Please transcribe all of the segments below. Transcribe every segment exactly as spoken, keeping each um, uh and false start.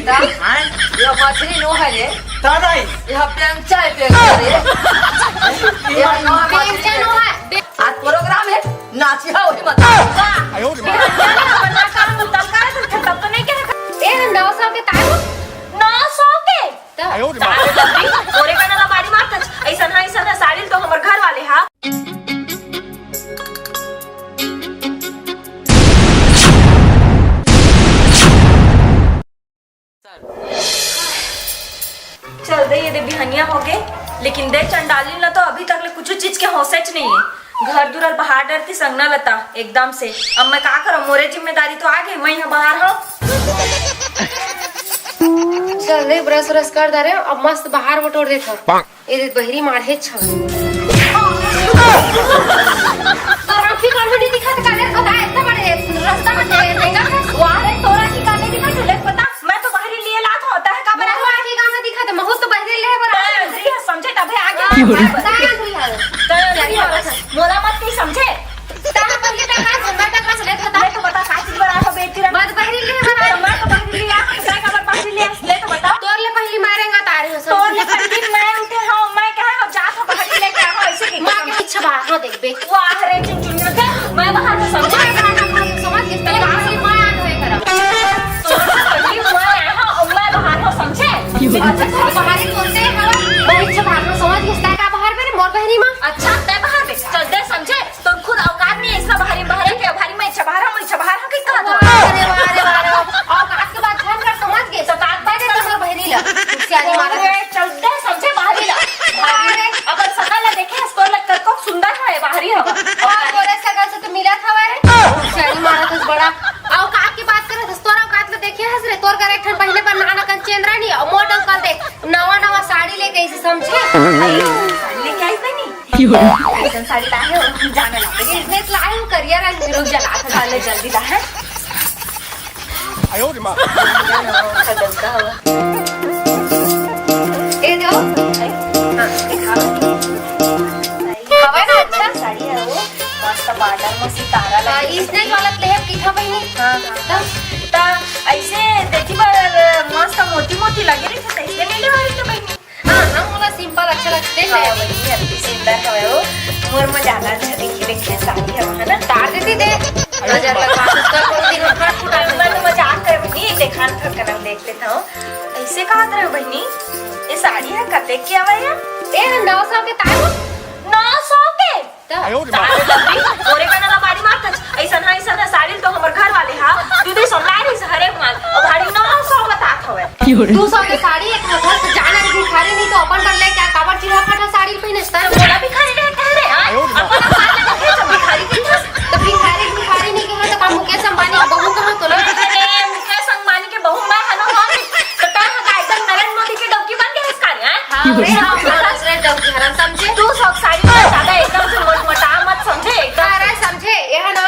हाँ? ये मछली नो है रे। दादा, ये पेंचा है, पेंचा रे। ये नो है, मछली पेंचा नो है। आज प्रोग्राम है, नाची है वही मत। वाह। ये हरियाणा का बंदा का मुतल का है, तो तब तो नहीं कहे। ए, नौ सौ के तारू? नौ सौ के? तब। आयो रे माँ। तारे तब भी, तोरे का ना बाड़ी मार तच। ऐसा ना, ऐसा ना, साड़ी तो हमर घर वाले हा। चल दे, ये दे बिहनिया हो गए, लेकिन दे चंडालिन ला तो अभी तक ले कुछ चीज के होशेच नहीं है। घर दुरल बाहर डरती संगना लता एकदम से। अब मैं का करूं, मोरे जिम्मेदारी तो आ गई, मैं यहाँ बाहर हूँ। चल दे, ब्रश व्रश कर डारे, अब मस्त बाहर बटोर देत हूँ। ए दे बहिरी मार हे छा। तोर आँखी कान में नहीं दिखत का रे, पता है, इतना बड़े रास्ता में दे देगा। वाह रे, तोर आँखी कान में दिखत ले, पता, मैं तो बहिरी लिए लात होता है, का बड़ा मोर आँखी कान में दिखत, महू तो बहिरी ले बड़ा। समझे तबे आगे। हाँ, हाँ, हाँ। मोला मत नहीं समझे। तारा पहले का बात, मैं का बात, ले तो बता। ले तो बता, का चीज बना हो बेटी रे? मैं तो पहली ले बना। तो मैं तो पहली लिया, तो मैं का बात पहली लिया? ले तो बता। तोर ले पहली मारेगा तारे हो सब। तोर ले पहली मैं उठे हूँ, मैं कहा हूँ, जात हूँ, पहली लेके आ हूँ, ऐसे की माँ के पीछे बाहर हो देख बे। वाह रे चुनचुनिया के, मैं बाहर हूँ, समझे? मैं बाहर हूँ, समझ, जिस तरह से मैं आ गए करा। तोर ले पहली मैं आया हूँ, और मैं बाहर हूँ, समझे? अच्छा, तो बाहर ही बोलते हैं, हाँ, मैं पीछे बाहर हूँ, समझ, जिस तरह का बाहर मेरे मोर बहरी माँ। अच्छा, तय बाहर बे, चल दे, समझे? तोर खुद औकात नहीं है, ऐसा भारी बहरे के, भारी मैं छबहारा, मैं छबहारा के कहा तो। अरे वाह, अरे वाह, अरे वाह। औकात के बात झन कर, समझ गए? तो काट दे दे तोर बहरी ला। सियारी मारा अरे, चल दे, समझे, बहरी ला। अरे, अगर सकल ला देखे हस, तोर लग कर को सुंदर है, बहरी हवा। और तोरे सकल से तो मिला था रे। सियारी मारा था बड़ा। औकात की बात करे, तोर औकात ला देखे हस रे, तोर कर एक ठन पहले पर नाना कन चेंद्रा नहीं, और मोटल कर दे, नवा नवा साड़ी लेके इसे समझे। लेके आई बनी। क्यों? ऐसन साड़ी लाए हो, जाने लगे। इसने तो लाए हो, करिया रंग, रुक जा, लात डाले, जल्दी ला, हैं? आयो रे माँ। खत्म का हुआ? ए दो। हाँ, दिखा। हवा ना अच्छा? साड़ी है वो, मस्त बॉर्डर में सितारा हाँ, लगे। इसने गलत ले, अब कितना पहनी? हाँ, हाँ। तब? ता ऐसे देखी बार मस्त मोती मोती लगे रही, तो ऐसे नहीं लेवा रही तो पहनी। हाँ, हाँ, मोला सिंपल अच्छा लगथे। हाँ, वही अति सुंदर हवे वो। मोर में ज्यादा अच्छा दिखी, देखिए साड़ी हवे, है ना? तार देती दे। नजर लगा, उसका कोई दिन उठा फुटा। मैं तो मजाक कर बनी, देखान फरकन देख लेता हूँ। ऐसे कहा रहे बहनी, ये साड़ी है कते के हवे या? ए, नौ सौ के तारू। नौ सौ के? त? आयो रे माँ। सारे तब भी तोरे का ना लबारी मारत हस। ऐसन हा, ऐसन हा, साड़ी तो हमर घर वाले हा, दू दू सौ ला रही हरे भगवान। अब भारी नौ सौ बतात हवे। क्यों रे? दू सौ के साड़ी एक हजार से जाना रे भिखारी नहीं तो अपन कर ले क्या काबर चिल्हा फटा साड़ी पहिने स्तर। तो मोला भिखारी रहे कह रहे, हाँ? आयो रे माँ। अपन औकात ले देखे तो भिखारी की था। तो भिखारी, भिखारी नहीं कहे तो का मुकेश अंबानी के बहू कहा तो ना? अरे, मुकेश अंबानी के बहू मैं हनो हो। तो तै हा का एकदम नरेंद्र मोदी के डौकी बन के हस का रे, हाँ? हाँ, रे, हाँ, हाँ, रे, डौकी हरन समझे। दू सौ साड़ी में ज्यादा एकदम से मोट मोटा मत समझे, एकदम। अरे, समझे, ये है ना,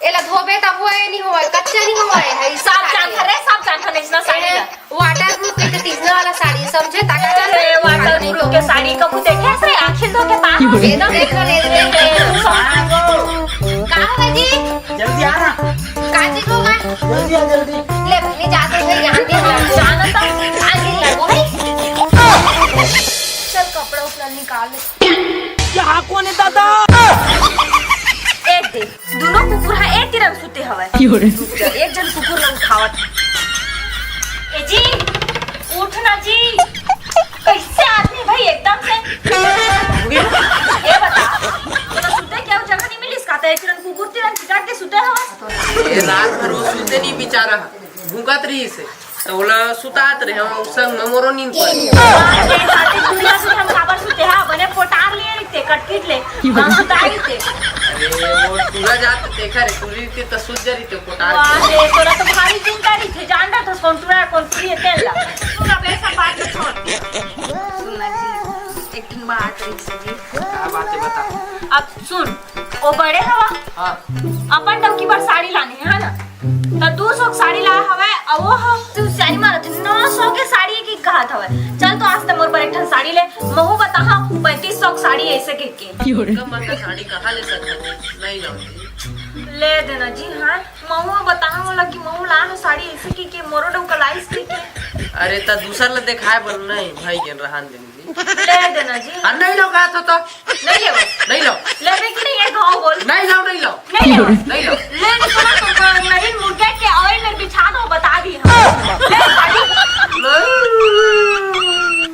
एला धोबे तब वो ये नहीं हुआ, कच्चा नहीं हुआ है, है, सब साड़ी जान है। रे, सब जान रे, इसना साड़ी ए, ना। Waterproof के तीसरा वाला साड़ी, समझे, ताकत अरे, नहीं। Waterproof के साड़ी कबू देखे से आखिर धो के पार हो ये गए तो ना। देख ले, देख ले। का हो जी? जल्दी आ ना। का चीज होगा? जल्दी आ, जल्दी। ले, बहनी, जाते हैं, यहाँ पे हम जाना था। आगे लगो भाई। चल, कपड़ा उपड़ा निकाल। ये हा कोन हे दादा? एक दे, दोनों कुकुर हा एक किरन सुते हवय। क्यों रे? एक जन कुकुर ला उठावत। ए जी, उठ ना जी। कैसे आदमी भाई एकदम से? ये बता, तो सुते क्या जगह नहीं मिलिस का? तो एक किरन कुकुर तिरन चिकाट के सुते हवय। ये रात भर वो सुते नहीं बेचारा, भूकत रही से। त ओला सुतात रहे, हम संग म मोरो नींद पड़े। अरे, साथे दुनिया से हम काबर सुते हा? बने पोटार लिए रहिते, कटकिट ले। हम सुता रहिते। अरे, वो टूरा जात देखा रे, टूरी रहिते त सुत जा रहिते पोटार वाह के। रे, तोरा तो भारी चिंता रहिते, जान रहा था कौन टूरा, कौन टूरी है, तेल ला। सुन, अब ये सब बात तो छोड़। सुन ना जी, एक ठन बात रही से जी। का बात है, बता। अब सुन, ओ बड़े हवा। हाँ। अपन डौकी बर साड़ी लाने हे, है ना? त दू सौ के साड़ी लाए हवय, अउ वो ह, तू साड़ी मारत हे, नौ सौ के साड़ी की कहत हवय। चल तो आज ते मोर बर एक ठन साड़ी ले, महू बताहा, पैंतीस सौ के साड़ी ऐसे के के। कम महंगा साड़ी कहाँ ले सकत हन? नहीं लाऊंगी। ले देना जी, हाँ, महू बताहा मोला कि महू लाए हो साड़ी ऐसे के के, मोरो डौका लाइस के के। अरे, त दूसर ले देखाए बर नहीं, भाई के रहन दे जी। ले देना जी। हाँ, नहीं लो, कहा तो, तो। नहीं लेबो। नहीं लो। लेबे कि नहीं, ये गाँव बोल। नहीं लो, नहीं लो। नहीं लेबो। नहीं लो। ले नहीं सुना तुमको, नहीं मुर्गे के oil में बिछा दो, बता दी हम। ले साड़ी।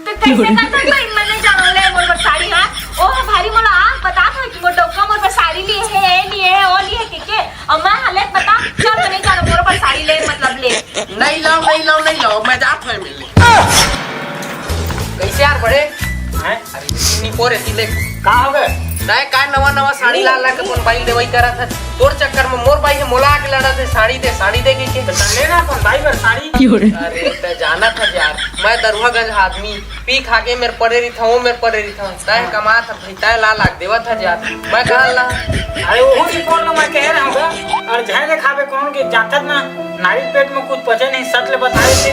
तो कैसे कर सकते हो, मैं नहीं जानो, ले मोर बर साड़ी, हाँ? ओ भारी मोला बता था कि मोर डौका मोर बर साड़ी लिए है, ये लिए है, वो लिए है, के, के? अउ मैं हालत बता, चल, मैं नहीं जानो, मोर बर साड़ी ले, मतलब, ले। नहीं लाओ, नहीं लाओ, नहीं लाओ, मैं जात हूँ मिलने। कैसे यार बड़े? हैं? अरे, इतनी पोर है, देख। का हो गए? तय का नवा नवा साड़ी ला ला के अपन बाई देवई करत है। तोर चक्कर में मोर बाई है, मोला आके लड़त है, साड़ी दे, साड़ी दे के, के। तो ले ना अपन बाई बर साड़ी। अरे, तय जानत है यार, मैं दरुआगंज आदमी, पी खा के मेर परे रहिथंव, ओ मेर परे रहिथंव। तय कमात हस भाई, तय ला लाग देवत हस यार। मैं कहा ला। अरे ओहू रिपोर्ट ला मैं कहे रहंव गा। अरे झन ले खाबे कोनो के जाथत ना, नारी पेट में कुछ पचे नहीं, सच ले बताए थे।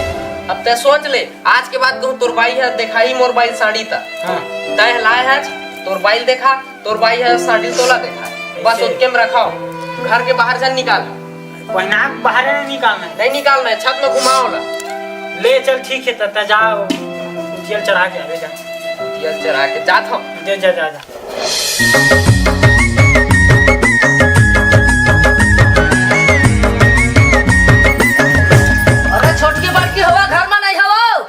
अब तय सोच ले, आज के बाद कहूँ तोर बाई ह देखाही मोर बाई साड़ी त। हाँ। तय लाए हस, तोर बाई देखा, तोर बाई ह साड़ी तोला देखा। बस ऐसे। ओतके में रखव, घर के बाहर झन निकाल। पहिना के बाहर नहीं निकालना है। नहीं निकालना है, छत में घुमाओ ला। ले चल, ठीक है, त, त जा, उतियल चढ़ा के आवे जा। उतियल चढ़ा के जात हूँ। दे, जा, जा, जा। अरे छोटकी बड़की होवा घर में नहीं हवो।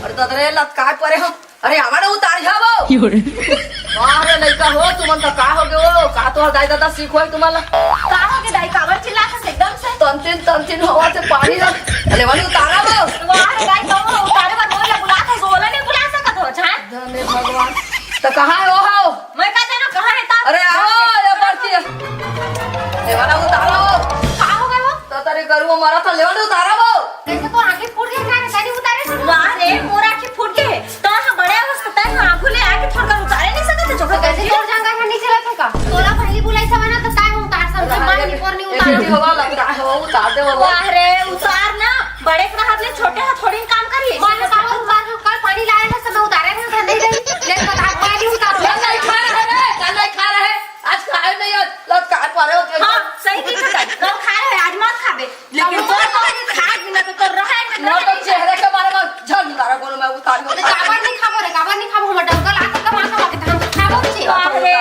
अरे ददरे लतकाए परे हो। अरे आवा ना उतार जावो। वाह रे लइका हो, तुमन का, का हो गए हो? का तोहर दाई ददा सीख होय तुमन ला? का हो गए दाई, काबर चिल्लात हस एकदम से? तंतिन, तंतिन होवा से पानी ला। अरे वाली उतारा वो। वाह रे दाई, तुम उतारे बर मोला बुलात हस, ओला नहीं बुला सकत हो, झान? धन्य भगवान। तो कहाँ है वो हो? मैं का जानो कहाँ है ता? अरे आओ, ये बढ़ती है। ये वाला उतारो। का हो गए वो? तो तेरे गरुआ मरा था, लेवल उतारा वो। कैसे तो आँखें फूट गए, का रे? तनी उतारे से। वाह रे, मोर आँखें फूट गए। तो हाँ, बड़े अवस्था तक हाँ, आँखों ले आके थोड़ा उतारे नहीं सकते, जो तो कैसे तोर जांगर में नहीं चला था का? तोला पहली बुलाई सब ना, तो काय हम उतार सब, अरे, मार ये, नहीं, पोर नहीं ये उतार। बेटी हवा लगता है, वो उतार दे वो। वाह रे, उतार ना। बड़े के हाथ ले छोटे हाथ थोड़ी काम करिए। मैं तो साहब उतार, कल पानी लाए थे, सब उतारे थे, नहीं गई। ले बता, मैं नहीं उतार। कल नहीं खा रहे रे, कल नहीं खा रहे। आज खाए नहीं, आज लत काय परे होते हैं। हाँ, सही की तो कल खाए रहे, आज मत खाबे। लेकिन अब तो मत खाए बिना तो, तो रहे में ना तो रहे। चेहरे के मारे में झंड उतारा, बोलो मैं उतार लूँ। तो काबर नहीं खाबो रे, काबर नहीं खाबो, हम डंगल आके कमा कमा के धान खाबो जी। अरे,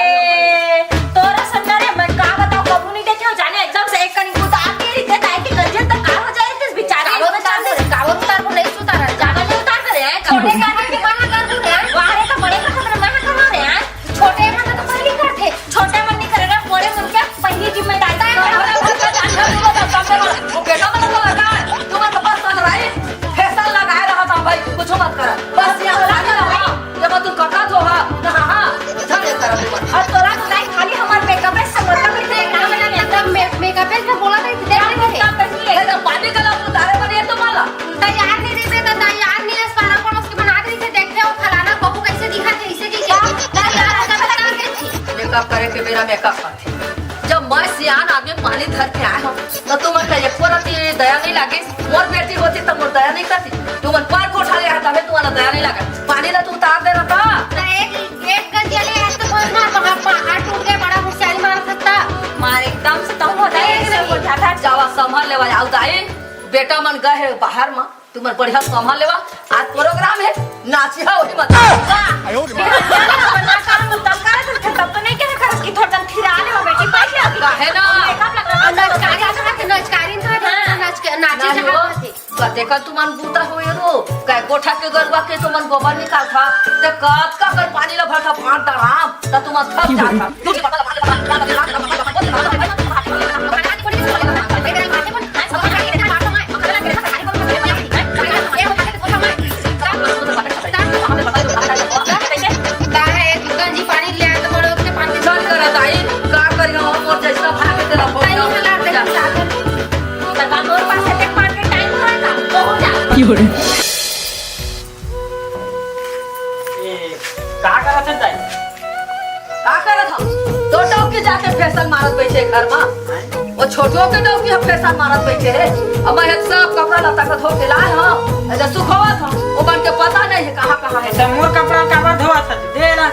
तोरा संजय रे, मैं का बताऊँ, कबू नहीं देखे हो जाने, एकदम से एक कनी उतार के रीते ताई के गंजन तक का हो जाए, इस बेचारे काबर उतार दे, काबर उतार को नहीं सुतारा, काबर नहीं उतार दे, हैं? छोटे का के मना कर दूँ, हैं? वाह रे, तो बड़े का खतरा मना कर रहे हैं। छोटे मन तो पहली करथे, छोटे मन नहीं करे ना, बड़े मन के पहली जिम्मेदारी। वो बेटा मन को लगा, तुमन तो बस चल रहा है, फैशन लगाए रहा था भाई, कुछ मत कर। बस ये हला के रहा, जब तू कटा तो हा, ना हाँ, हाँ, इधर ये कर तुमन। और तोरा तो नहीं खाली हमार मेकअप से मतलब इतने काम लगे। एकदम मे-, मेकअप में बोला था, इतने काम नहीं है। ये तो पानी का लोग उतारे पर ये तो माला। तैयार नहीं रहिबे त तैयार नहीं हस, पारा पड़ोस के बनात रहिथे, देखथे ओ फलाना बहू कैसे दिखत हे, इसे कहिके तैयार हो जाबे त। मेकअप करे के बेरा मेकअप करथे। जब मैं सियान आदमी पानी धर के आए हूँ, त तुमन का एको रति दया नहीं लागे। मोर बेटी होती त मोर दया नहीं करती, तुमन पर कोठा ले आता है, तुम्हारा दया नहीं लागे। पानी ला तू उतार दे रहता। त एक, एक गंजिया ले आए त कोई ना, वहाँ पहाड़ टूट गए, बड़ा होशियारी मारत हस त। मार एकदम से तो होता है, ऐसे बोल जाता है। जावा संभाल लेवा, आओ दाई। बेटा मन गए हे बाहर म, तुमन बढ़िया संभाल लेवा। आज प्रोग्राम हे, नाचिहा वही मत। वाह। ये हमारे अपन ना काम उतम का है, तो तब तो नहीं कहना था कि थोड़ा दम थिरा लेवा बेटी, बैठ ले अभी। काहे ना? मेकअप लगा। और नचकारी, नचकारी था, हाँ। नच के, नाचे नाच जहाँ वो। थे। बते का तुमन बूता हो ये रो, कै कोठा के गरुआ के तुमन गोबर निकाल था, ते कब का कर पानी ला भर था, फाड़ दा राम, त तुमन थक जाता। चल कर दाई, का करियो, मोर जैसा भाग तेरा हो गया। ए, का करत हस दाई? का करत हव? तो डौकी जाके फैशन मारत बैठे घर मा। हैं? वो छोटो के डौकी ह फैशन मारत बैठे हे। अब मैं ह सब कपड़ा लत्ता के धो के लाए हव। ऐसे सुखोवत हव। ओमन के पता नहीं हे कहाँ कहाँ हे। त मोर कपड़ा काबर धोवत हस? दे ना।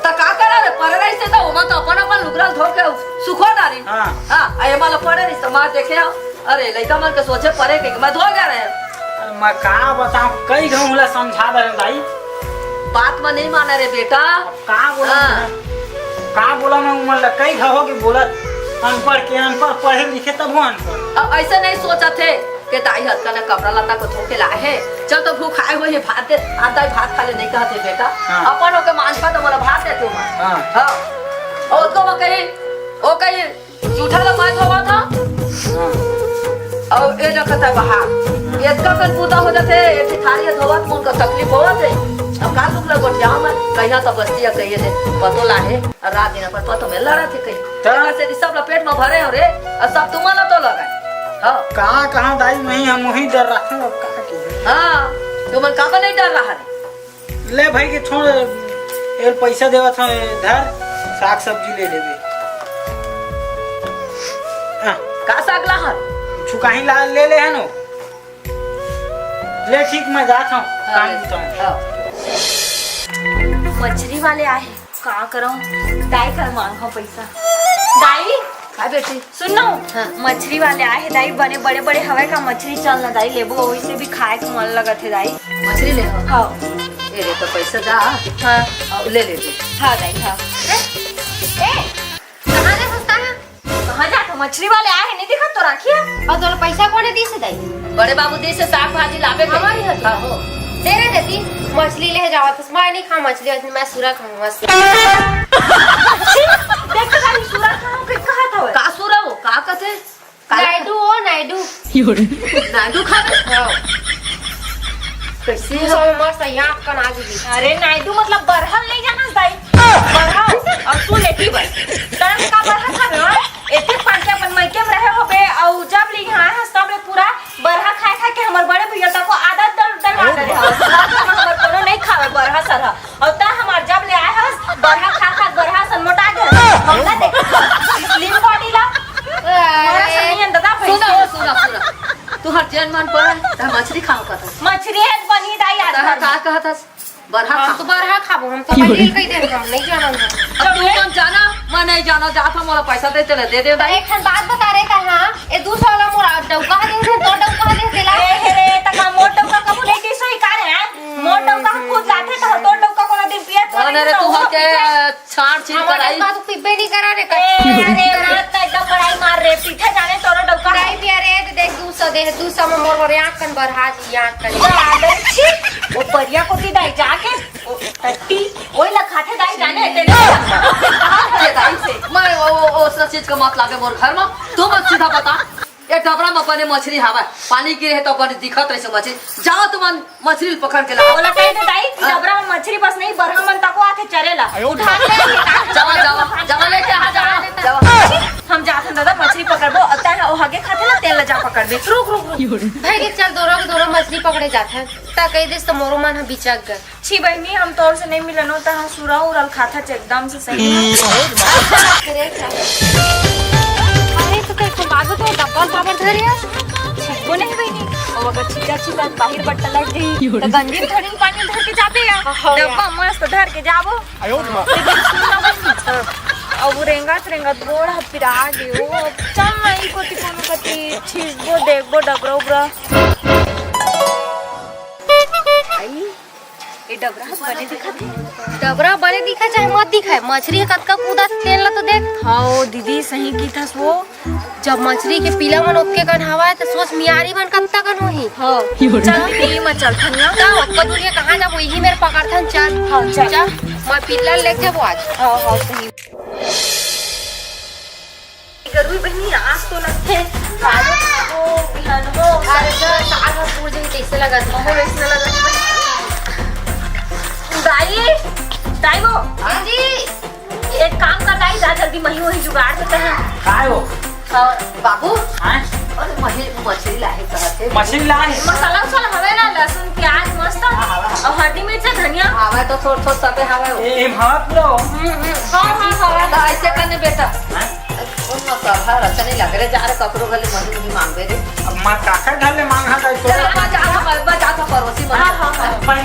त का करा रे? परे रहिस हे त ओमन तो अपन अपन लुगरा धो के सुखो डारे। हाँ। हाँ, आ एमा ला परे रहिस हे त मैं देखे हव। अरे, लइका मन के सोचे परे के मैं धो गए रहे। अरे, मैं का बताऊं, कई घंव ला समझा दे दाई। बात में नहीं माना रे बेटा। अब का बोला हाँ। मैं? का बोला मैं उमन ला, कई घंव हो के बोलत, अनपढ़ के अनपढ़, पढ़े लिखे तब वो अनपढ़। अब ऐसे नहीं सोचत हे कि दाई हतका ना कपड़ा लत्ता को धो के लाए हे, चल तो भूख आए हुए हे, भात दे, आ दाई भात खा ले, नहीं कहत हे बेटा। हाँ। अपन होके मांझ पा तो बोला भात दे तू। हाँ। हाँ। और तो वो कही, वो कही, जूठा ला मैं धोवत हंव। हाँ। अउ ए रखत हे बाहर। एतका कन बूता हो जाथे, एक थारी धोवत मोन का तकलीफ होवत हे। अब का दुख ला गोठियाव मैं, कहिया तो बस्ती या कहिए दे, पतो लाहे, अउ रात दिन अपन पतो में लड़त हे कहीं। त? एकर सेती सब ला पेट में भरे हो रे, अउ सब तुमन ला तो लगे। हाँ। कहाँ, कहाँ दाई, मैं हम वही डर रहा हूँ, अब का की? हाँ, तुमन का नहीं डर रहा है? ले भाई के छोड़, ए पैसा देवत हंव, धर, साग सब्जी ले लेबे। आ। का साग लाहन? छुकाही ला ले ले हन ओ। ले ठीक, मैं जात हंव, हाँ, काम ले। बुता हंव। हाँ। मछरी वाले आए, का करंव? दाई कर मांगहूं पैसा। दाई, का बेटी? सुन ना, हाँ। मछरी वाले आए हे दाई, बने बड़े बड़े हवय का मछरी, चल ना दाई लेबो, ओइसे भी खाए के मन लगत हे दाई। मछरी ले हो? हाँ। ए ले तो पैसा जा। हाँ। अउ ले ले तू। हाँ दाई, हाँ। ए, ए, कहाँ ले सस्ता है? कहाँ जात हो? मछरी वाले आए हे, नहीं दिखत तो राखी है। अउ तोला पैसा कोने दिस हे दाई? बड़े बाबू दिस हे, साग भाजी लाबे के। हमारी हती। हाँ, हो। दे रे देती, मछली ले जावत हस, मैं नहीं खांव मछली, मछली मैं सूरा खांव मस्त। छी, देख तो दाई, सूरा खांव के कहत हवे। का सूरा हो? का कथे? का नायडू ओ, नायडू। नायडू खाबे? हाँ। कैसे तू हो? सब मस्त यहाँ कन आ गई। अरे नायडू मतलब बरहल नहीं जानस दाई? बरहल, अउ तू लेती बस। तरह का बरहल खाबे हो? एते पान के अपन मायके में रहे होबे, अउ जब ले यहाँ आए हस, तब ले पूरा बरहा खाए खाए के हमर बड़े भैया तको आदत डल-, डलवा दे हवस। हमर कोनो नहीं खावे बरहा सरहा। अउ त हमार जब ले आए हस, बरहा खा खा बरहा सन मोटा गे हस। हम ना देख slim body ला। हमारा अरे, सन नहीं है दादा, सुना हो, सुना, सुना। तुहर जेन मन पर है, त मछली खाओ कहत हस। मछली है बनी दाई आज तहर घर में। का कहत हस? बरहा हम खा। तो बरहा खाबो, हम तो कल कह दे, हम नहीं जानन हम। अब तू मन जाना, मैं नहीं जाना, जात हंव, मोला पैसा दे, चले, दे दे, दाई। एक ठन बात बता रे, कहाँ ए दू सौ वाला मोर डौका दे दे, तो डौका दे दे ला। ए, हे रे, तका मोर डौका कबू नहीं पीसो ही का रे, हैं? मोर डौका हम खुद लाथे, तो तोर डौका कोनो दिन पिए तो अरे नहीं, रे, तो तू वो हर के पीछे। छाड़ छील हमारे कराई। बात पीबे नहीं करा रे, ए, अरे, मत तो एकदम बड़ाई मार रे, पीछे जाने तोरो डौका। नहीं पिया रे, तो देख, दू सौ दे, दू सौ में मोर, मोर आँख कन बरहा जी, आँख कन। जा, दे, छी, वो परिया को दी दाई जाके। ओ, टट्टी, ओही ला खाथे दाई जाने, तेने कहा खाथे दाई से। मैं वो, वो, वो सब चीज का मत लागे मोर घर में। तू मत सीधा बता, ये डबरा में बने मछली हवय, पानी गिरे हे तो बने दिखत रहिसे मछली। जाओ तुमन मछली पकड़ के लाओ। ओला कह दे दाई कि हाँ। डबरा में मछली बस नहीं, बरहा मन तको आथे चरे ला। उठा ले, जावा, जावा, जावा लेके आ, जावा, जावा। हम जात हन दादा मछली पकड़बो, अउ तैं ह ओ हगे खाथे ना, तेन ला जा पकड़बे। रुक, रुक, रुक। भाई, चल, दोनों के दोनों मछली पकड़े जात हन। ता कह दिस तो मोरो मन ह बिचक गे। छी बहिनी, हम तोर से नहीं मिलन हो, तहां सुरा उरल खाथा च एकदम से सही। अरे तो तेरे को बाजू तो डब्बा काबर धरे है? छिपको नहीं बहिनी, और अगर छिटा छिटा बाहर बट्टा लग गई तो गंजी में थोड़ी पानी धर के जाबे या। हाँ, हाँ, डब्बा मस्त धर के जाबो। आयो रे माँ। लेकिन सुन ना बहिनी, अब रेंगत रेंगत गोड़ ह पिरा गे, ओ चल ना ई कोती कोनो कती छिपबो देखबो डबरा उबरा। आई, ए डबरा ह बने दिखत हे। डबरा बने दिखय चाहे मत दिखय, मछरी ह कतका कूदत तेन ल तो देख। हव दीदी, सही किथस वो। जब मछरी के पीला मन ओतके कन हवय, त सोच मियारी मन कतका कन होही। हव। चल दीदी, मैं चलथन ना। त ओतका दूर के कहाँ जाबो? इही मेर पकड़थन, चल। हव, चल। चल, मैं पिल्ला ल लेके जाबो आज। हव, हव, सही। गरुई बहिनी, आज तो लगथे, कालो खाबो, बिहान हो। अरे, तो साग ह फूट जाही, कैसे लगत हे? अहो, ऐसे लगत हे। दाई, दाई वो। हाँ जी। एक काम कर दाई, जा जल्दी मही वही जुगाड़ देते हैं। काय वो? हाँ, बाबू। हाँ? अरे, मही मछली लाहे कहत हे। मछली लाहे? मसाला उसाला हवे ना, लहसुन, प्याज मस्त। हाँ, हवे, हवे। अउ हरदी मिर्चा, धनिया। हवे तो थोड़ थोड़ सबे हवे वो। ए, ए, भाप लो। हम्म, हम्म। हाँ, हाँ, हवे। तो ऐसे करने बेटा। हाँ? कौन मसाला रचने लग रे, जा रे, ककरो घर ले मही उही मांगबे रे। अब माँ काकर घर ले मांगा था तो। चल, अब जा, अब जा, अब जा, पड़ोसी मन। हाँ, हाँ, हाँ। अपन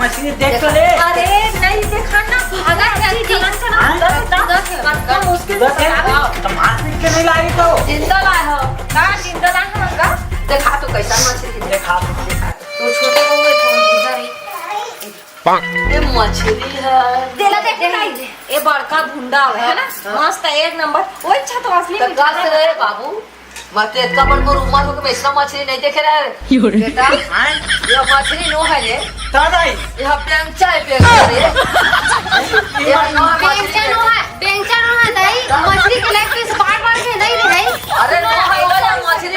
मछली देख तो ले। अरे, नहीं देखा ना, भागा क्या चीज? हाँ? कतना मुश्किल से बता। तो मार पीट के नहीं लाई तो। जिंदा लाए हो। का जिंदा लाए हो का? देखा तो कैसा मछली है। देखा तो, देखा तो। ए मछली है। देला देख, देख। ए बड़का भुंडा हवे, है ना? हाँ। मस्त, एक नंबर। ओए, अच्छा तो असली तो मीठा का है। से रे बाबू? मैं तो इतना बड़ को रूमाल होके मैं इतना मछली नहीं देखे रहे। बेटा, हाँ? ये मछली नो है रे। दादा, ये पेंचा है, पेंचा रे। ये नो है मछली। पेंचा नो है, पेंचा नो है दाई। मछली के leg piece बार बार के नहीं रे भाई। अरे नो है, ये मछली